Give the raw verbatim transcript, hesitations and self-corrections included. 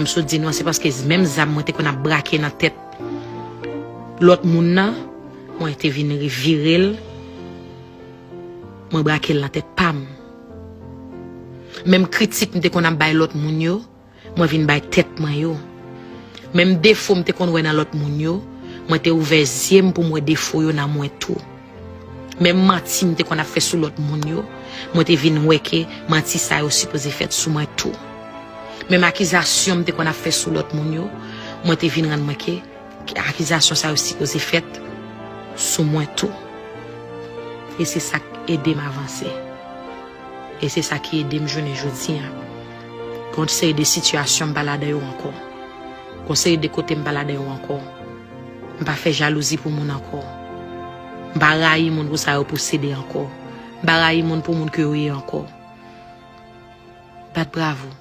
M sot di nou an, se paske menm zam mwen te konn ap brake nan tèt lòt moun nan, mwen te vin vire l, mwen brake l nan tèt pa m. Menm kritik m te konn ap bay lòt moun yo, mwen vin bay tèt mwen yo. Menm defo m te konn wè nan lòt moun yo, mwen te ouvè zye m pou m wè defo yo nan mwen tou. Menm manti m te konn ap fè sou lòt moun yo, mwen te vin wè ke manti sa yo sipoze fèt sou mwen tou. Menm akizasyon m te konn ap fè sou lòt moun yo, mwen te vin rann mwen ke, ke akizasyon sa yo sipoze fèt sou mwen tou. E se sa k ede m avanse. E se sa ki ede m jounen jodi an. Gon seri de sitiyasyon m pa ladan yo ankò. Gon seri de kote m pa ladan yo ankò. M pa fè jalouzi pou moun ankò. M pa rayi moun pou sa yo posede ankò. M pa rayi moun pou moun ke yo ye ankò. Bat bravo.